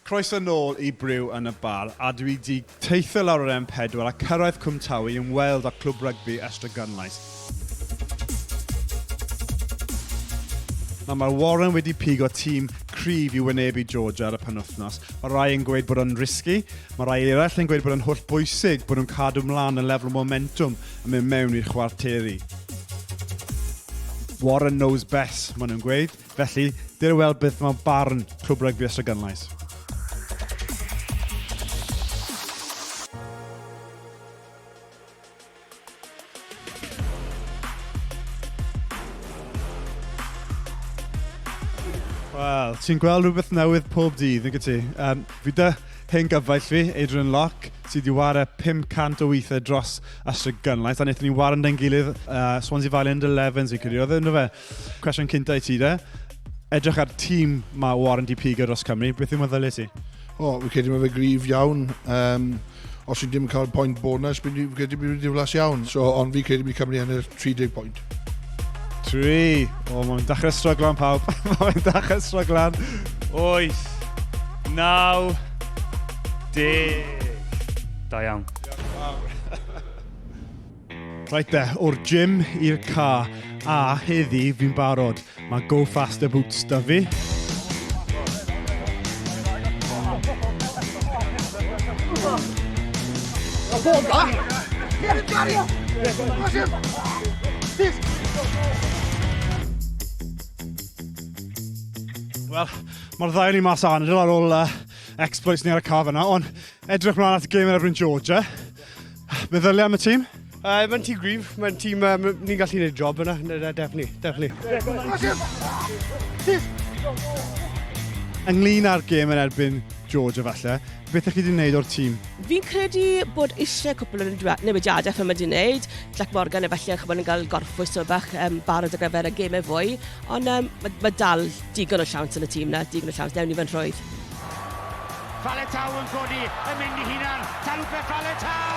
Croeso nôl i Briw yn y Bar, a dwi 'di teithio lawr yr M4 a cyrraedd Cwmtawe i ymweld â Clwb Rygbi Ystradgynlais. Nawr mae Warren wedi pigo tîm cryf i wynebu Georgia ar y penwythnos. Mae rai yn gweud bod o'n risky, mae rai eraill yn gweud bod o'n hollbwysig bod nhw'n cadw mlaen y lefel momentum yn mynd mewn i'r chwarteri. Warren knows best, maen nhw'n gweud. Felly, dere weld beth mae barn Clwb Rygbi Ystradgynlais. Wel, ti'n gweld rhywbeth newydd pob dydd, nag ti? Um, fi dy hen gyfaill fi, Adrian Locke, sydd wedi ware 500 o weithiau dros Ystradgynlais, a wnaethon ni waren da'n gilydd uh, Swansea Valley Under 11s, fi'n credu, oedd e, ynddo fe? Cwestiwn cynta i ti de. Edrych ar tîm mae Warren di pigo dros Cymru, beth yw meddyliau ti? O, fi'n credu mae fe gryf iawn. Um, os ti'n dim cael point bonus, fi'n credu bydd diflas iawn. So, ond fi'n credu bydd Cymru ennill 30 pwynt. 3. O, mae'n dechrau stryglan pawb. mae'n dechrau stryglan. 8, 9, 10. Da iawn. Reit de, o'r gym i'r car, a heddi fi'n barod. Mae Go Faster boots da fi. Wel, mae'r ddau ni mas anadl ar ôl uh, exploits ni ar y car fyna, ond edrych mlaen at y gêm yn erbyn Georgia. Meddyliau am y tîm? Uh, mae'n tîm gryf, mae'n tîm, um, ni'n gallu gwneud job yna, definitely, definitely. Ynglyn â'r gêm yn erbyn Georgia falle, beth ych chi wedi gwneud o'r tîm? Fi'n credu bod eisiau cwpl o newidiadau pan mae wedi gwneud. Jack Morgan efallai chymod yn cael gorffwys o bach um, barod ar gyfer y gemau fwy, ond um, mae, mae dal digon o siawns yn y tîm na, digon o siawns, newn ni fe'n rhwydd. Faletau yn codi, yn mynd i hunan, Talupe Faletau!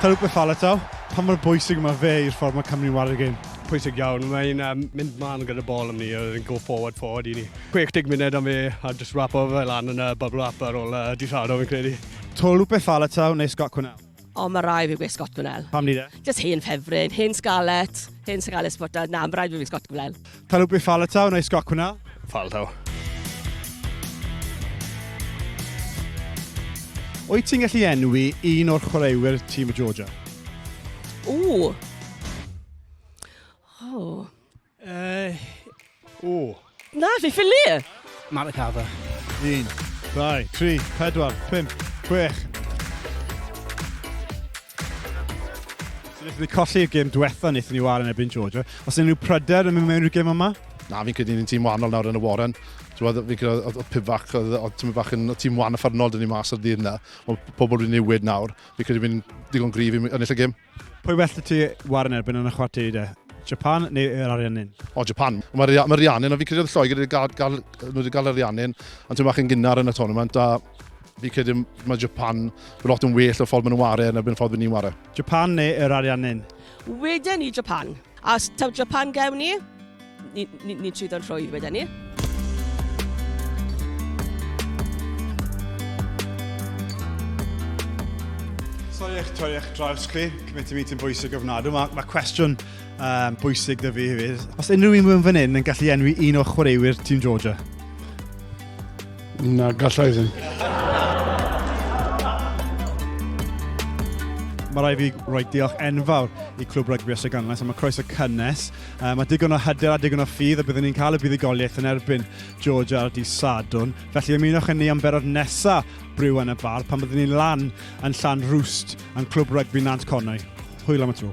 Talupe Faletau, pa mor bwysig mae fe i'r ffordd mae Cymru'n wario gêm? Pwysig iawn, mae'n um, mynd mlaen gyda bol am ni, yn go forward, forward i ni. 60 munud am fe, a just wrap o fe lan yn y bubble wrap ar ôl uh, di Sadwrn fi'n credu. Talupe Faletau neu Scott Quinnell? O, mae rai fi gweud Scott Quinnell. Pam ni de? Just hen ffefryn, hen Scarlett, hen Scarlett supporter. Na, mae rhaid fi Scott Quinnell. Talupe Faletau neu Scott Quinnell? Faletau. Wyt ti'n gallu enwi un o'r chwaraewyr tîm y Georgia? Ww. Oh. Uh, o. Na, fi ffili! Matt Carver. 1, 2, 3, 4, 5, 6. So wnaethon ni colli'r gêm diwetha wnaethon ni wario yn erbyn Georgia. Os unrhyw pryder yn mynd mewn i'r gêm yma? Na, fi'n credu ni'n tîm wahanol nawr yn y Warren. Ti'n fi'n credu oedd Pivac, oedd oedd tîm bach yn tîm wan uffernol dyn ni mas ar ddydd yna. Mae pobl wedi newid nawr. Fi'n credu fi'n digon gryf i ennill y gêm. Pwy well 'da ti waren erbyn yn y chwarteri de? Japan neu yr Ariannin? O, Japan. Mae'r ma Ariannin, ond fi'n credu oedd Lloegr wedi gael, gael, nhw wedi gael Ariannin, ond ti'n bach yn gynnar yn y tournament, a fi'n credu mae Japan lot yn well o'r ffordd maen nhw'n ware yn erbyn y ffordd maen ni'n ware. Japan neu yr Ariannin? Weden ni Japan. A os taw Japan gewn ni, ni'n ni, ni trwyddo'n rhwydd weden ni. Sori eich torri eich draws chi, committee meeting bwysig ofnadw. Mae, mae cwestiwn um, bwysig da fi hefyd. Os unrhyw un mewn fan hyn yn gallu enwi un o chwaraewyr Tîm Georgia? Na, gallai ddim. Mae rai fi roi diolch enfawr i Clwb Rygbi Ystradgynlais am y croeso cynnes. Uh, mae digon o hyder a digon o ffydd a byddwn ni'n cael y buddugoliaeth yn erbyn Georgia ar dydd Sadwrn. Felly ymunwch yn ni am berod nesaf Briw yn y Bar pan byddwn ni'n lan yn Llanrwst yn Clwb Rygbi Nant Conwy. Hwyl am y tro.